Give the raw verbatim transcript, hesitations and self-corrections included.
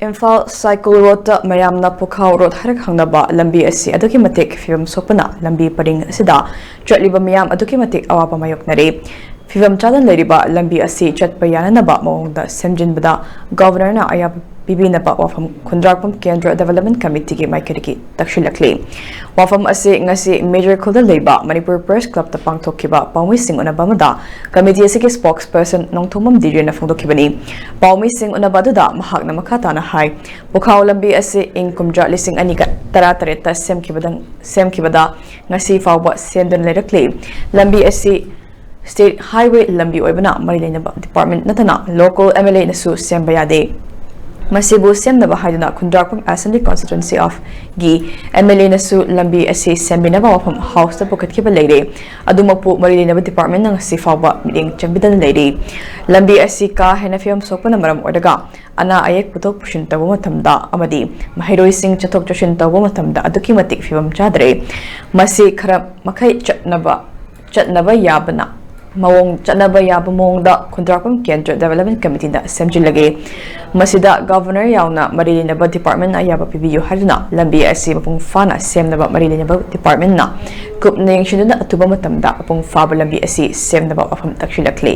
Imphal cycle ꯔꯣꯗꯇ ꯃꯌꯥꯝꯅ ꯄꯨꯈꯥꯎ road ꯍꯥꯏꯔꯒ ꯈꯪꯅꯕ ꯂꯝꯕꯤ ꯑꯁꯤ ꯑꯗꯨꯛꯀꯤ ꯃꯇꯤꯛ ꯐꯤꯕꯝ ꯁꯣꯛꯄꯅ ꯂꯝꯕꯤ ꯄꯔꯤꯡ ꯑꯁꯤꯗ ꯆꯠꯂꯤꯕ ꯃꯤꯌꯥꯝ ꯑꯗꯨꯛꯀꯤ ꯃꯇꯤꯛ ꯑꯋꯥꯕ ꯃꯥꯌꯣꯛꯅꯔꯤ꯫ ꯐꯤꯕꯝ ꯆꯥꯗꯅ ꯂꯩꯔꯤꯕ ꯂꯝꯕꯤ ꯑꯁꯤ ꯆꯠꯄ ꯌꯥꯅꯅꯕ ꯃꯑꯣꯡꯗ ꯁꯦꯝꯖꯤꯟꯕꯗ ꯒꯚꯔꯅꯔꯅ ꯑꯌꯥꯕ ꯄꯤꯕꯤꯅꯕ ꯋꯥꯐꯝ ꯈꯨꯟꯗ꯭ꯔꯥꯛꯄꯝ ꯀꯦꯟꯗ꯭ꯔ ꯗꯤꯕꯦꯂꯞꯃꯦꯟ ꯀꯃꯤꯇꯤꯒꯤ ꯃꯥꯏꯀꯩꯗꯒꯤ ꯇꯛꯁꯤꯜꯂꯛꯂꯤ꯫ ꯋꯥꯐꯝ ꯑꯁꯤ ꯉꯁꯤ ꯃꯦꯖꯔ ꯈꯨꯜꯗ ꯂꯩꯕ ꯃꯅꯤꯄꯨꯔ ꯄ꯭ꯔꯦꯁ ꯀ꯭ꯂꯕꯇ ꯄꯥꯡꯊꯣꯛꯈꯤꯕ ꯄꯥꯎꯃꯤꯁꯤꯡ ꯎꯅꯕ ꯑꯃꯗ ꯀꯃꯤꯇꯤ ꯑꯁꯤꯒꯤ ꯁ꯭ꯄꯣꯛꯁ ꯄꯔꯁꯟ ꯅꯣꯡꯊꯣꯝꯕꯝ ꯗꯤꯔꯦꯟꯅ ꯐꯣꯡꯗꯣꯛꯈꯤꯕꯅꯤ꯫ ꯄꯥꯎꯃꯤꯁꯤꯡ ꯎꯅꯕ ꯑꯗꯨꯗ ꯃꯍꯥꯛꯅ ꯃꯈꯥ ꯇꯥꯅ ꯍꯥꯏ, ꯄꯨꯈꯥꯎ ꯂꯝꯕꯤ ꯑꯁꯤ ꯏꯪ ꯀꯨꯝꯖꯥ ꯂꯤꯁꯤꯡ ꯑꯅꯤꯒ ꯇꯔꯥꯇꯔꯦꯠꯇ ꯁꯦꯝꯈꯤꯕꯗ, ꯁꯦꯝꯈꯤꯕꯗ ꯉꯁꯤ ꯐꯥꯎꯕ ꯁꯦꯝꯗꯨꯅ ꯂꯩꯔꯛꯂꯤ꯫ ꯂꯝꯕꯤ ꯑꯁꯤ ꯁ꯭ꯇꯦꯠ ꯍꯥꯏꯋꯦ ꯂꯝꯕꯤ ꯑꯣꯏꯕꯅ ꯃꯔꯤ ꯂꯩꯅꯕ ꯗꯤꯄꯥꯔꯠꯃꯦꯟ ꯅꯠꯇꯅ ꯂꯣꯀꯦꯜ ꯑꯦꯝ ꯑꯦꯜ ꯑꯦꯅꯁꯨ ꯁꯦꯝꯕ ꯌꯥꯗꯦ꯫ ꯃꯁꯤꯕꯨ ꯁꯦꯝꯅꯕ ꯍꯥꯏꯗꯨꯅ ꯈꯨꯟꯗ꯭ꯔꯥꯛꯄꯝ ꯑꯦꯁꯦꯝꯕ꯭ꯂꯤ ꯀꯣꯟꯁꯇꯤꯇ꯭ꯋꯦꯟꯁꯤ ꯑꯣꯐ ꯒꯤ ꯑꯦꯝ ꯑꯦꯜ ꯑꯦꯅꯁꯨ ꯂꯝꯕꯤ ꯑꯁꯤ ꯁꯦꯝꯕꯤꯅꯕ ꯋꯥꯐꯝ ꯍꯥꯎꯁꯇ ꯄꯨꯈꯠꯈꯤꯕ ꯂꯩꯔꯦ꯫ ꯑꯗꯨꯃꯛꯄꯨ ꯃꯔꯤ ꯂꯩꯅꯕ ꯗꯤꯄꯥꯔꯠꯃꯦꯟꯅ ꯉꯁꯤ ꯐꯥꯎꯕ ꯃꯤꯠꯌꯦꯡ ꯆꯪꯕꯤꯗꯅ ꯂꯩꯔꯤ꯫ ꯂꯝꯕꯤ ꯑꯁꯤ ꯀꯥ ꯍꯦꯟꯅ ꯐꯤꯕꯝ ꯁꯣꯛꯄꯅ ꯃꯔꯝ ꯑꯣꯏꯔꯒ ꯑꯅꯥ ꯑꯌꯦꯛ ꯄꯨꯊꯣꯛ ꯄꯨꯁꯤꯟ ꯇꯧꯕ ꯃꯇꯝꯗ ꯑꯃꯗꯤ ꯃꯍꯩꯔꯣꯏꯁꯤꯡ ꯆꯠꯊꯣꯛ ꯆꯠꯁꯤꯟ ꯇꯧꯕ ꯃꯇꯝꯗ ꯑꯗꯨꯛꯀꯤ ꯃꯇꯤꯛ ꯐꯤꯕꯝ ꯆꯥꯗ꯭ꯔꯦ꯫ ꯃꯁꯤ ꯈꯔ ꯃꯈꯩ ꯆꯠꯅꯕ, ꯆꯠꯅꯕ ꯌꯥꯕꯅ ꯃꯑꯣꯡ, ꯆꯠꯅꯕ ꯌꯥꯕ ꯃꯑꯣꯡꯗ ꯈꯨꯟꯗ꯭ꯔꯥꯛꯄꯝ ꯀꯦꯟꯗ꯭ꯔ ꯗꯤꯕꯦꯂꯞꯃꯦꯟ ꯀꯃꯤꯇꯤꯅ ꯁꯦꯝꯖꯤꯜꯂꯒꯦ꯫ ꯃꯁꯤꯗ ꯒꯚꯔꯅꯔ ꯌꯥꯎꯅ ꯃꯔꯤ ꯂꯩꯅꯕ ꯗꯤꯄꯥꯔꯠꯃꯦꯟꯅ ꯑꯌꯥꯕ ꯄꯤꯕꯤꯌꯨ ꯍꯥꯏꯗꯨꯅ ꯂꯝꯕꯤ ꯑꯁꯤ ꯃꯄꯨꯡ ꯐꯥꯅ ꯁꯦꯝꯅꯕ ꯃꯔꯤ ꯂꯩꯅꯕ ꯗꯤꯄꯥꯔꯠꯃꯦꯟꯅ ꯀꯨꯞꯅ ꯌꯦꯡꯁꯤꯟꯗꯨꯅ ꯑꯊꯨꯕ ꯃꯇꯝꯗ ꯃꯄꯨꯡ ꯐꯥꯕ ꯂꯝꯕꯤ ꯑꯁꯤ ꯁꯦꯝꯅꯕ ꯋꯥꯐꯝ ꯇꯛꯁꯤꯜꯂꯛꯂꯤ꯫